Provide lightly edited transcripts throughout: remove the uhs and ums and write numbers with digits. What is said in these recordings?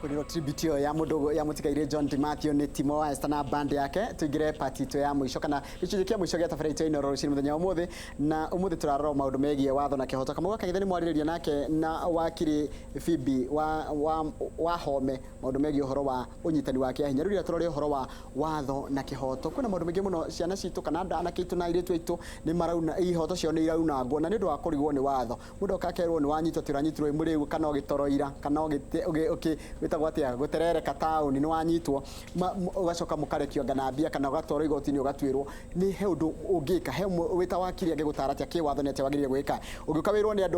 Twakorirwo tribute ĩyo ya mũndũ ya mũtigairĩ John Dimathew nĩ Timo wa Esther na band yake. Tũingĩre part itũ ya mũico kana gĩcunjĩ kĩa mũico gĩa tabarĩra itũ ya Inooro rũcinĩ mũthenya wa ũmũthĩ, na ũmũthĩ tũrarora maũndũ megiĩ watho na kĩhoto. Kamau Gakagithe nĩ mwarĩrĩria nake na wakiri Phoebe wa Home maũndũ megiĩ ũhoro wa ũnyitani wa kĩa hinya. Rĩu rĩrĩa tũrore ũhoro wa watho na kĩhoto, kwĩna maũndũ maingĩ mũno ciana citũ kana anake aitũ na airĩtu aitũ nĩ marauna, ihoto ciao nĩ iraunangwo na nĩ ũndũ wa kũrigwo nĩ watho. Mũndũ oka akerwo nĩ wanyitwo, atĩ ũranyitirwo wĩ mũrĩu kana ũgĩtoroira kana wĩtagwo atĩa, gũterereka taũni, nĩ wanyitwo, ũgacoka mũkarekio anga na mbia kana ũgatwarwo igoti-inĩ ũgatuĩrwo. Nĩ he ũndũ ũngĩka he wĩ ta wakiri angĩgũtara atĩa kĩwatho nĩ atĩa wagĩrĩire gwĩka ũngĩũka wĩrwo nĩ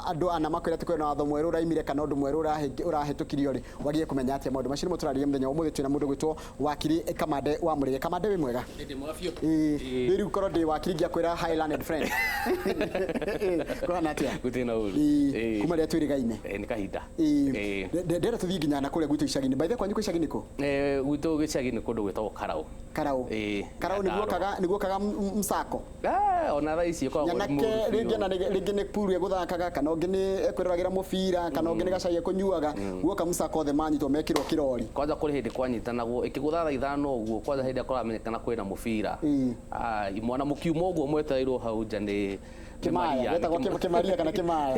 andũ ana makwĩra atĩ kwĩna watho mwerũ ũraimire kana ũndũ mwerũ ũrahĩtũkirio rĩ, wagĩrĩire kũmenya atĩa maũndũ macio? Nĩmo tũrarĩria mũthenya wa ũmũthĩ. Twĩna mũndũ gwĩtwo wakiri Kamande wa Mũrĩge. Kamande, wĩ mwega? Ndĩ mwega biũ. Ĩĩ, rĩu korwo ndĩ wakiri ngĩakwĩra, "Hi, learned friend." Kũhana atĩa? Gũtirĩ na ũru. Kuma rĩrĩa twĩrĩgaine. Nĩ kahinda. Ndĩrenda tũthiĩ nginya na kũrĩa gwitũ icagi-inĩ. By the way, kwanyu kwĩ icagi-inĩ kũ? Gwitũ gĩcagi nĩ kũndũ gwĩtagwo Karau. Karau. Karau nĩguo Nyandarũa. Kaga nĩguo kaga msako. Ona thaa ici ĩkoragwo ĩ nyanake mũũru rĩngĩ biũ. Ona rĩngĩ nĩ puru egũthakaga kana ũngĩ nĩ ekwĩroragĩra mũbira kana ũngĩ nĩ gacai ekũnyuaga, guoka msako othe manyitwo mekĩrwo kĩrori. Kwanza kũrĩ hĩndĩ kwanyitanagwo ĩkĩgũtha thaa 5 ũguo, kwanza hĩndĩ ĩrĩa kũramenyekana kwĩna mũbira. Imwana mũkiuma ũguo mwetereirwo hau nja nĩ Kĩmaya. Maria, Getagwo nĩ kĩmaria kana kĩmaya.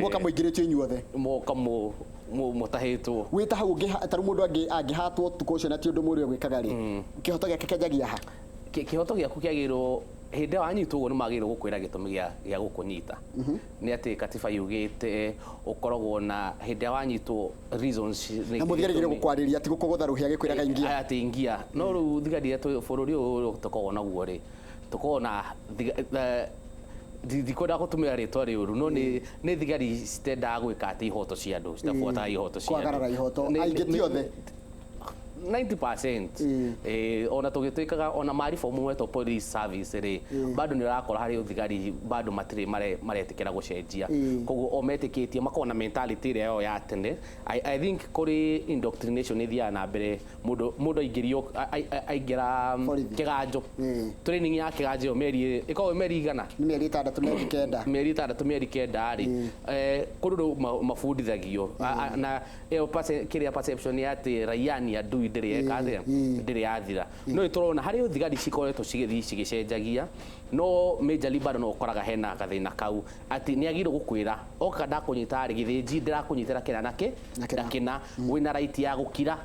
Guoka mũingĩrĩtio inyuothe. Moka mũtahĩtwo. Wĩ ta hau tarĩu mũndũ angĩhatwo ũtukũ ũcio na ti ũndũ mũũru egwĩkaga rĩ, kĩhoto gĩake kĩanjagia ha? Kĩhoto gĩaku kĩagĩrĩirwo hĩndĩ ĩrĩa wanyitwo ũguo nĩ magĩrĩirwo gũkwĩra gĩtũmi gĩa gũkũnyita. Nĩ atĩ katiba yugĩte ũkoragwo na hĩndĩ ĩrĩa wanyitwo reasons nĩ Na mũthigari agĩrĩirwo gĩtũmi. Gũkwarĩria, ti gũkũgũtha rũhĩ agĩkwĩraga ingia. Atĩ ingia. No rĩu thigari iria bũrũri ũyũ tũkoragwo naguo rĩ, tũkoragwo na ndikwenda gũtũmĩra rĩtwa rĩũru, no nĩ thigari citendaga gwĩka atĩ ihoto cia andũ, citabuataga ihoto cia andũ. Kwagarara ihoto. Aingĩ ti othe. 90%. Ona tũgĩtuĩkaga ona ma reform metwo police service rĩ, bado nĩ ũrakora harĩ thigari bado matirĩ maretĩkĩra gũcenjia. Koguo o metĩkĩtie makoragwo na mentality ĩrĩa yao ya tene. I think kũrĩ indoctrination ĩthiaga na mbere, mũndũ aingĩrio aingĩra Borithi. kĩganjo, training ya kĩganjo ĩyo mĩeri ĩkoragwo ĩ mĩeri igana? Nĩ mĩeri 6, mĩeri 9. Mĩeri 6, mĩeri 9 rĩ, kũndũ rĩu mabundithagio na ĩyo kĩrĩa perception ya atĩ raia ni adui ndĩrĩ yeka atĩa, ndĩrĩ yathira. No nĩ tũrona harĩ thigari cikoretwo cigĩthiĩ cigĩcenjagia, no majorly bado no ũkoraga hena gathĩna kau atĩ nĩ agĩrĩirwo gũkwĩra oka ndakũnyita rĩ, gĩthĩnji ndĩrakũnyitĩra kĩna na kĩ Na kĩna. Na kĩna, wĩna right ya gũkira,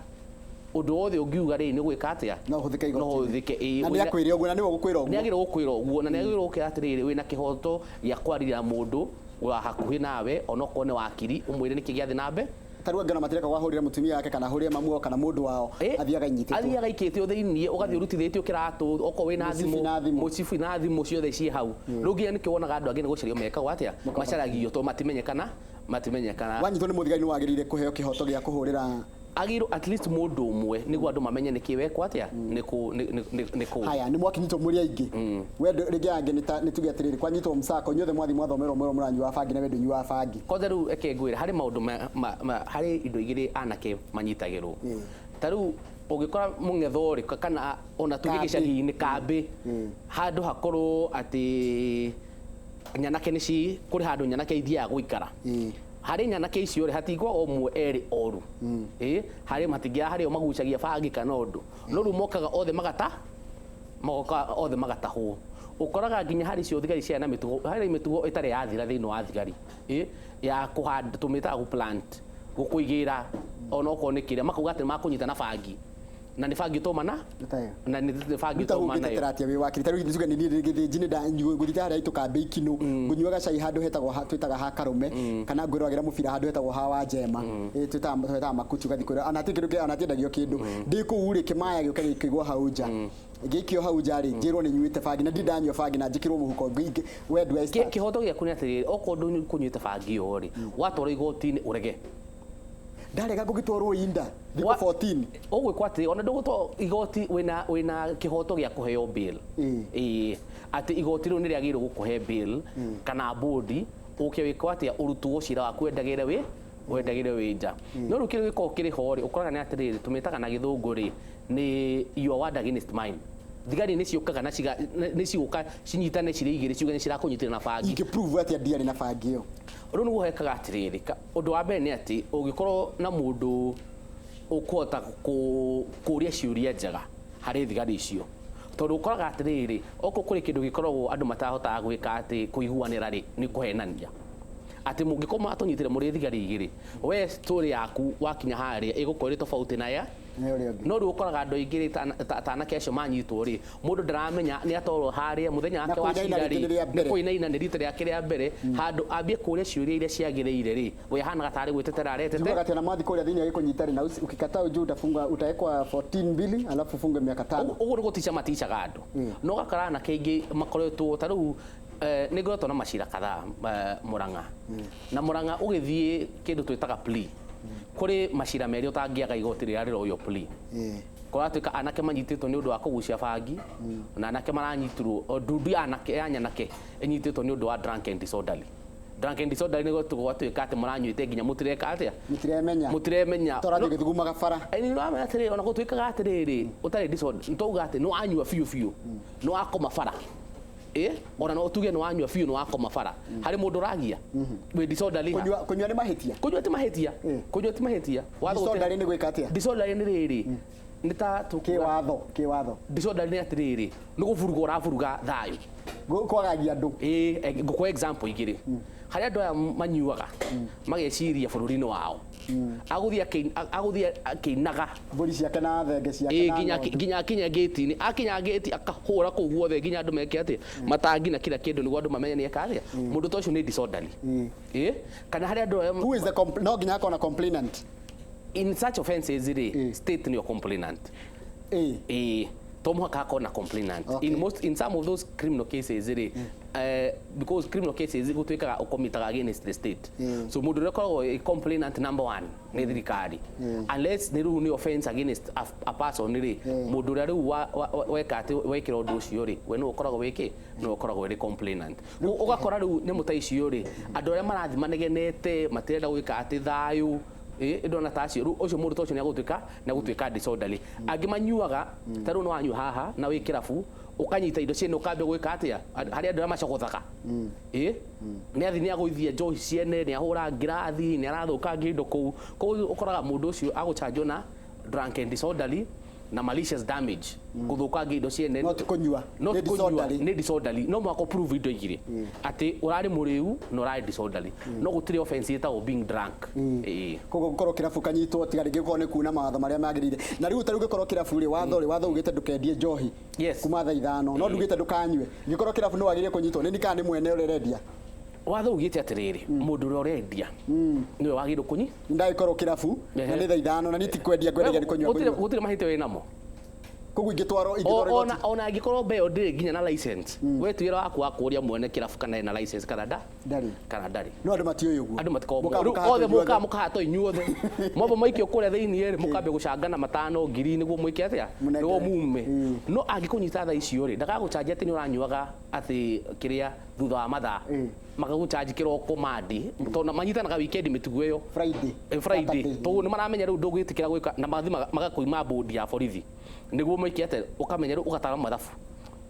ũndũ wothe ũngiuga rĩ, nĩ gwĩka atĩa? No ũhũthĩke No igoti-inĩ. ũhũthĩke, ĩĩ. Na nĩ akwĩre ũguo na nĩwe ũgũkwĩra nĩ ũguo. Agĩrĩirwo gũkwĩra ũguo na nĩ agĩrĩirwo gũkwĩra atĩrĩrĩ, wĩna kĩhoto gĩa kwarĩria mũndũ wa hakuhĩ nawe, onokorwo nĩ wakiri, ũmwĩre nĩkĩ gĩathiĩ na mbere. Ta rĩu angĩ ona matireka wahũrĩre mũtumia wake kana ahũrĩre mamu wao kana mũndũ wao, athiaga inyitĩtwo. Athiaga aikĩtio thĩiniĩ, ũgathiĩ ũrutithĩtio kĩratũ okorwo wĩna Mũcibi thimũ. Na thimũ. Mũcibi na thimũ ciothe ciĩ hau. Rĩu nginya nĩkĩo wonaga andũ angĩ nĩ gũcario mekagwo atĩa, macaragio tondũ matimenyekana. Wanyitwo nĩ mũthigari nĩ wagĩrĩire kũheo kĩhoto gĩa kũhũrĩra Agĩrĩirwo at least mũndũ ũmwe nĩguo andũ mamenye nĩkĩ wekwo atĩa, nĩ kũ Haya, nĩ mwakinyitwo mũrĩ aingĩ, we rĩngĩ angĩ nĩ tuge atĩrĩrĩ, kwanyitwo msako inyuothe mwathi mwathomerwo mwĩrwo mũranyuaga bangi na we ndũnyuaga bangi. Kwanza rĩu reke ngwĩre, harĩ maũndũ harĩ indo igĩrĩ anake manyitagĩrwo. Ta rĩu ũngĩkora mũng'etho rĩ, kana ona tuge Kambĩ. gĩcagi-inĩ kambĩ, handũ hakorwo atĩ nyanake nĩ ci kũrĩ handũ nyanake ithiaga gũikara, harĩ nyanake icio rĩ, hatingwa ũmwe erĩ oru, ĩ harĩ matingĩra harĩ o magucagia bangi kana ũndũ, no rĩu mokaga othe magata moka othe magatahwo. Ũkoraga nginya harĩ icio thigari ciarĩ na mĩtugo, harĩ mĩtugo ĩtarĩ yathira thĩinĩ wa thigari, ĩ ya kũhanda, tũmĩtaga gũ plant, gũkũigĩra onokorwo nĩ kĩrĩa makauga atĩ makũnyita na bangi na nĩ bangi ũtoma na Ĩtayo. Na nĩ bangi ta ũtoma nayo. ũngĩtetera atĩa wĩ wakiri? Ta rĩu njuge nĩ niĩ gĩthĩnji nĩ ngũthiĩte harĩa itũ kambĩ ikinũ, ngũnyuaga cai handũ hetagwo twĩtaga ha Karũme kana ngwĩroragĩra mũbira handũ hetagwo ha Wanjema. Twĩtaga makuti, ũgathiĩ kwĩrora ona hatirĩ kĩndũ ona hatiendagio kĩndũ. Ndĩ kũu rĩ, kĩmaya gĩũke gĩkĩigwo hau nja, ngĩikio hau nja rĩ, njĩrwo nĩ nyuĩte bangi na ndirĩ ndanyua bangi na njĩkĩrwo mũhuko. Where do I start? Kĩhoto gĩaku nĩ atĩrĩrĩ, okorwo ndũkũnyuĩte bangi ĩyo rĩ, watwarwo igoti-inĩ ũrege. Ndarega ngũgĩtwarwo inda thikũ 14. Ũgwĩkwo atĩ ona ndũgũtwarwo igoti, wĩna kĩhoto gĩa kũheo bail. Ĩĩ, atĩ igoti rĩu nĩ rĩagĩrĩirwo gũkũhe bail kana bodi ũke wĩkwo atĩa, ũrutwo cira waku wendagĩre wĩ nja. No rĩu kĩrĩa gĩkoragwo kĩrĩ ho rĩ, ũkoraga nĩ atĩrĩrĩ, tũmĩtaga na gĩthũngũ rĩ nĩ your word against mine. Thigari nĩ ciũkaga na nĩ cigũka cinyitane cirĩ igĩrĩ ciuge nĩ cirakũnyitĩra na bangi. Ingĩ prove atĩa ndiarĩ na bangi ĩyo? Rĩu nĩguo hekaga atĩrĩrĩ, ũndũ wa mbere nĩ atĩ ũngĩkorwo na mũndũ ũkũhota kũũria ciũria njega harĩ thigari icio, tondũ ũkoraga atĩrĩrĩ, okorwo kũrĩ kĩndũ gĩkoragwo andũ matahotaga gwĩka atĩ kũiguanĩra rĩ, nĩ kũhenania. Atĩ mũngĩkorwo matũnyitire mũrĩ thigari igĩrĩ, we story yaku wakinya harĩa ĩgũkorwo ĩrĩ tofauti na ya no rĩu ũkoraga andũ aingĩ rĩ, ta anake acio manyitwo rĩ, mũndũ ndaramenya nĩ atwarwo harĩa mũthenya wake wa cira rĩ, nĩ kũinaina nĩ rita rĩake rĩa mbere, handũ ambie kũũria ciũria iria ciagĩrĩire rĩ, we ahanaga tarĩ gwĩtetera aretete. Njugaga atĩ ona mwathi kũrĩa thĩinĩ agĩkũnyita rĩ, na ukikataa ujue utafungwa, utawekwa 14 mbili alafu ufungwe miaka 5. Ũguo nĩ gũtica maticaga andũ. No ũgakora anake aingĩ makoretwo ta rĩu, nĩ ngoretwo na macira kadhaa, Murang'a. Na Murang'a ũgĩthiĩ kĩndũ twĩtaga plea. Kũrĩ macira merĩ ũtangĩaga igoti rĩrĩa rĩroywo plea. Kũratuĩka anake manyitĩtwo nĩ ũndũ wa kũgucia bangi, na anake maranyitirwo, ndundu ya anake, ya nyanake ĩnyitĩtwo nĩ ũndũ wa drunk and disorderly. Drunk and disorderly nĩ gwatuĩka atĩ mũranyuĩte nginya mũtireka atĩa? Mũtiremenya. Mũtiremenya. Tũrathiĩ gĩthugumaga bara. Nĩ ũramenya atĩrĩrĩ, ona gũtuĩkaga atĩrĩrĩ, ũtarĩ disorder, nĩ twauga atĩ nĩ wanyua biũ biũ, nĩ wakoma bara. Ona no tuge nĩ wanyua biũ, nĩ wakoma bara. Harĩ mũndũ ũragia? Wĩ disorderly ha? Kũnyua nĩ mahĩtia? Kũnyua ti mahĩtia. Kũnyua ti mahĩtia. Watho gũtirĩ- Disorderly nĩ gwĩka atĩa? Disorderly nĩ rĩrĩ, nĩ ta tũ- Kĩwatho, kĩwatho. Disorderly nĩ atĩrĩrĩ, nĩ gũburuga ũraburuga thayũ. Kwagagia andũ. Ngũkũhe example igĩrĩ. Harĩa andũ aya manyuaga, mageciria bũrũri-inĩ wao. Agũthiĩ akĩinaga. Mbũri ciake na thenge ciake na ng'ondu. Nginya akinya gate-inĩ. Akinya gate akahũra kũu guothe nginya andũ meke atĩa? Matangi na kila kĩndũ nĩguo andũ mamenye nĩ eka atĩa? Mũndũ ta ũcio nĩ disorderly. Kana harĩa andũ aya Who is the no nginya akorwo na complainant? In such offenses rĩ, state nĩyo complainant. To mũhaka akorwo na complainant. Okay. In most, in some of those criminal cases rĩ, because criminal cases gũtuĩkaga ũkomitaga against the state. So mũndũ ũrĩa ũkoragwo ĩ complainant number 1 nĩ thirikari. Unless nĩ rĩu nĩ offense against a person rĩ, mũndũ ũrĩa rĩu weka atĩ wekĩra ũndũ ũcio rĩ, we nĩwe ũkoragwo wĩkĩ? Nĩwe ũkoragwo wĩ complainant. Ũgakora rĩu nyamũ ta icio rĩ, andũ arĩa marathiĩ manegenete, matirenda gwĩka atĩ thayũ, ndona ta acio, rĩu ũcio mũndũ ta ũcio nĩ agũtuĩka disorderly. Angĩ manyuaga, ta rĩu nĩ wanyua haha na wĩ kĩrabu, ũkanyita indo ciene ũkambia gwĩka atĩa? Harĩa andũ arĩa macogothaga. Nĩ athi nĩ agũithia njohi ciene, nĩ ahũra ngirathi, nĩ arathũkangia indo kũu. Koguo ũkoraga mũndũ ũcio agũchanjwo na drunk and disorderly na malicious damage, gũthũkangia indo ciene. No ti kũnyua, No nĩ ti kũnyua, disorderly. nĩ disorderly. No mũhaka prove indo igĩrĩ. Atĩ ũrarĩ mũrĩu na ũrarĩ disorderly. No gũtirĩ offense ĩtagwo being drunk. Koguo gũkorwo kĩrabu kanyitwo tiga rĩngĩ gũkorwo nĩ kuna mawatho marĩa magĩrĩire. Na rĩu ta rĩu gũkorwo kĩrabu rĩ, watho rĩ, watho ugĩte ndũkendie njohi kuma thaa 5, no ndugĩte ndũkanyue. Gĩkorwo kĩrabu nĩ wagĩrĩire kũnyitwo, nĩ kana nĩ mwene ũrĩa ũrendia? Watho ugĩte atĩrĩrĩ, mũndũ ũrĩa ũrendia nĩwe wagĩrĩirwo kũnyi? Ndagĩkorwo kĩrabu, na nĩ thaa 5, na niĩ ti kwendia ngwendagia nĩ kũnyua ngũnyua. Gũtirĩ mahĩtia wĩ namo. Koguo ingĩtwarwo igoti. Ona angĩkorwo mbeo ndĩrĩ nginya na license, we ti wĩra waku wa kũũria mwene kĩrabu kana ena license kana nda? Ndarĩ. Kana ndarĩ. No andũ matiũĩ ũguo. Andũ matikoragwo Mũkaga moĩ. Rĩu mũkahatwo othe inyuothe. mũkaga mũkahatwo inyuothe. Mwamba maikio kũrĩa thĩinĩ rĩ, mũkambia gũcangana matano ngiri nĩguo mwĩke atĩa? Mũnengere. Nĩguo mume. No angĩkũnyita thaa icio rĩ, ndagagũchanjia atĩ nĩ ũranyuaga atĩ kĩrĩa thutha wa mathaa. Magagũchanji kĩroko mandi, tondũ manyitanaga weekend mĩtugo ĩyo. Friday. Friday. Saturday. Tondũ nĩ maramenya rĩu ndũgwĩtĩkĩra gwĩka, na mathiĩ magakũima bodi ya borithi. Nĩguo maike atĩ, ũkamenya rĩu ũgatara mathabu.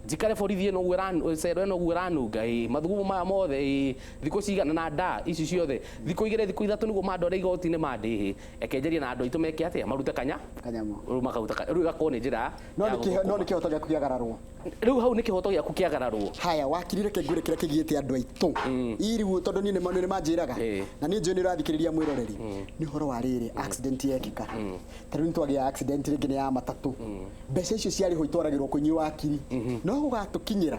Njikare borithi ĩno ũguo cero ĩno ũguo ĩranunga, mathugumo maya mothe, thikũ cigana na nda ici ciothe, thikũ igĩrĩ, thikũ ithatũ nĩguo mandware igoti-inĩ mandĩhĩ. Ekenjeria na andũ aitũ meke atĩa? Marute kanya? Kanyamũ. Rĩu makaruta rĩu ĩgakorwo nĩ njĩra No ya gũthũkũma. nĩ kĩhoto gĩaku kĩagararwo. Rĩu hau nĩ kĩhoto gĩaku kĩagararwo. Haya, wakiri reke ngwĩre kĩrĩa kĩgiĩte andũ aitũ. Ii rĩu tondũ niĩ nĩ manjĩraga. Na niĩ njũĩ nĩ ũrathikĩrĩria mwĩroreri. Nĩ ũhoro wa rĩrĩ, accident yekĩka. Ta rĩu nĩtwagĩa accident rĩngĩ nĩ ya matatũ. Mbeca icio ciarĩhwo itwaragĩrwo kũnyua wakiri. No gũgatũkinyĩra.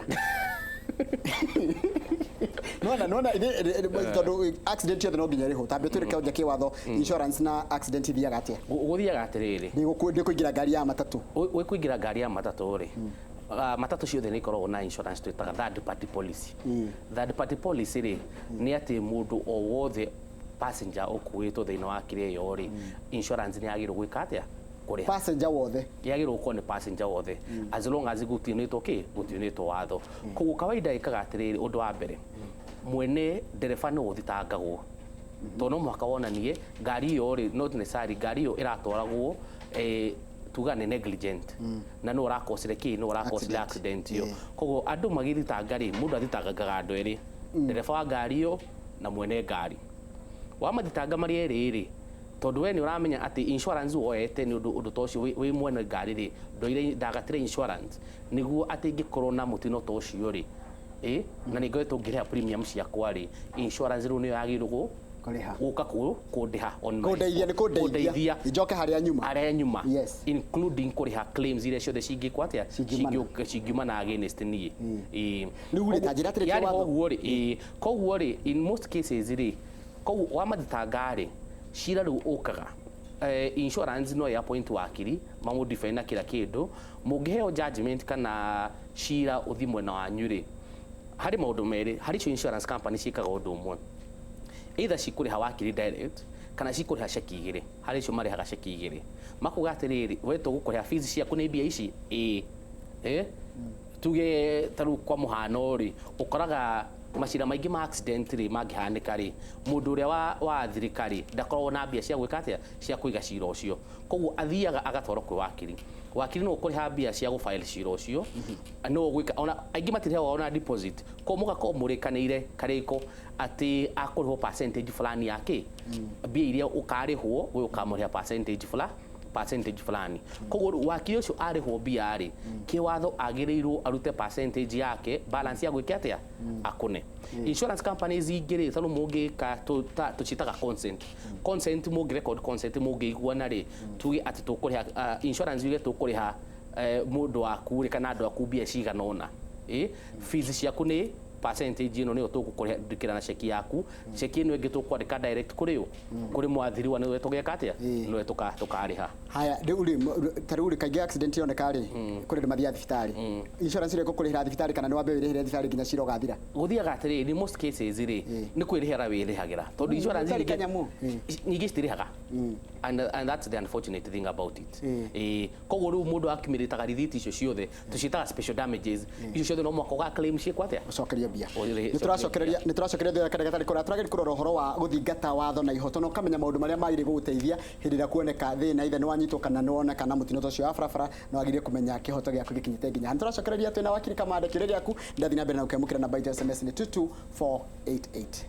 Nona, nona, tondũ accident yothe no nginya ĩrĩhwo. Tambia twĩre kĩonja kĩwatho, insurance na accident ithiaga atĩa? Gũthiaga atĩrĩrĩ. Ndĩkũingĩra ngari ya matatũ. Wĩkũingĩra ngari ya matatũ rĩ, matatũ ciothe nĩ ikoragwo na insurance twĩtaga third party policy. Third party policy rĩ, nĩ atĩ mũndũ o wothe passenger ũkuĩtwo thĩinĩ wa kĩrĩa ĩyo rĩ, insurance nĩ yagĩrĩirwo gwĩka atĩa? Kũrĩha. Passenger wothe. Yagĩrĩirwo gũkorwo nĩ passenger wothe. As long as gũtiunĩtwo kĩ? Gũtiunĩtwo watho. Koguo kawaida ĩkaga atĩrĩrĩ, ũndũ wa mbere, mwene ndereba nĩwe ũthitangagwo. Tondũ no mũhaka wonanie ngari ĩyo rĩ, not necessarily ngari ĩyo ĩratwaragwo, tuga nĩ negligent. Na nĩ ũrakosire kĩ? Nĩ ũrakosire Accident. accident ĩyo. Koguo andũ magĩthitanga rĩ, mũndũ athitangaga andũ erĩ. Ndereba wa ngari ĩyo Na mwene ngari wamathitanga marĩ erĩ rĩ, tondũ we nĩ ũramenya atĩ insurance woete nĩ ũndũ ta ũcio wĩ mwene ngari rĩ, ndoire ndagatire insurance nĩguo atĩ ingĩkorwo na mũtino ta ũcio rĩ, na nĩ ngoretwo ngĩrĩha premium ciakwa rĩ, insurance rĩu nĩyo yagĩrĩirwo Kũrĩha. Gũka kũndĩha on my Kũndeithia nĩ kũndeithia njoke harĩa nyuma. Harĩa nyuma. Including kũrĩha claims iria ciothe cingĩkwo atĩa. Cingiumana. Cingiumana against niĩ. Ĩĩ. Rĩu rĩ, ta njĩra atĩrĩ, Yarĩha kĩwatho. ũguo rĩ, ĩĩ, koguo rĩ, in most cases rĩ, koguo wamathitanga rĩ, cira rĩu ũkaga insurance no appoint wakiri mamũ na kila kĩndũ. Mũngĩheo judgment kana cira ũthi mwena wanyu rĩ, harĩ maũndũ merĩ harĩ icio insurance company ciĩkaga. Ũndũ ũmwe, either cikũrĩha wakiri direct kana cikũrĩha ceki igĩrĩ. Harĩ icio marĩhaga ceki igĩrĩ, makuga atĩrĩrĩ, we tũgũkũrĩha fees ciaku nĩ mbia ici, ĩĩ, tuge ta rĩu kwa mũhano rĩ, ũkoraga macira maingĩ ma accident rĩ, mangĩhanĩka rĩ, mũndũ ũrĩa wa athirika rĩ, ndakoragwo na mbia cia gwĩka atĩa, cia kũiga cira ũcio. Koguo athiaga agatwarwo kwĩ wakiri. Wakiri nĩwe ũkũrĩha mbia cia gũfile cira ũcio, nĩwe ũgwĩka. Ona aingĩ matirĩhagwo ona deposit. Koguo mũgakorwo mũrĩkanĩire karĩko atĩ akũrĩhwo percentage fulani ya kĩ mbia iria ũkarĩhwo, we ũkamũrĩha percentage fulani. Koguo rĩu wakiri ũcio arĩhwo mbia rĩ, kĩwatho agĩrĩirwo arute percentage yake, balance ya gwĩka atĩa, akũne. Insurance companies ingĩ rĩ, tarĩu mũngĩka tũciĩtaga consent, consent mũngĩ record consent, mũngĩiguana rĩ, tuge atĩ tũkũrĩha, insurance yuge tũkũrĩha mũndũ waku rĩ kana andũ aku mbia cigana ũna, fees ciaku nĩ percentage ĩno, nĩyo tũgũkũrĩkĩra na ceki yaku. Ceki ĩno ĩngĩ tũkwandĩka direct kũrĩ ũ, kũrĩ mwathiriwa, nĩwe tũgeka atĩa, nĩwe tũkarĩha. Haya, rĩu rĩ, ta rĩu rĩ, kaingĩ accident yoneka rĩ, kũrĩ andũ mathiaga thibitarĩ. Insurance ĩrĩa ĩgũkũrĩhĩra thibitarĩ kana nĩ wambe wĩrĩhĩre thibitarĩ nginya cira ũgathira? Gũthiaga atĩrĩrĩ, in most cases rĩ, nĩ kwĩrĩhĩra wĩrĩhagĩra, tondũ insurance Gũtarĩ kanyamũ. Nyingĩ citirĩhaga, and that's the unfortunate thing about it. Ĩĩ, koguo rĩu mũndũ accumulataga rithiti icio ciothe tũciĩtaga special damages, icio ciothe no mũhaka ũga claim ciĩkwo atĩa. Ũcokerio mbia. Ũrĩhe- Nĩ tũracokereria thutha kana gatarĩ kũraya. Tũrageria kũrora ũhoro wa gũthingata watho na ihoto na ũkamenya maũndũ marĩa magĩrĩire gũgũteithia hĩndĩ ĩrĩa kuoneka thĩna, ithe nĩ wanyitwo kana nĩ woneka na mũtino ta ũcio wa barabara, na wagĩrĩire kũmenya kĩhoto gĩaku gĩkinyĩte nginya. Nĩ tũracokereria twĩna wakiri Kamande. Kĩũria gĩaku, ndathiĩ na mbere na gũkĩamũkĩra. Namba itũ ya SMS nĩ 22488.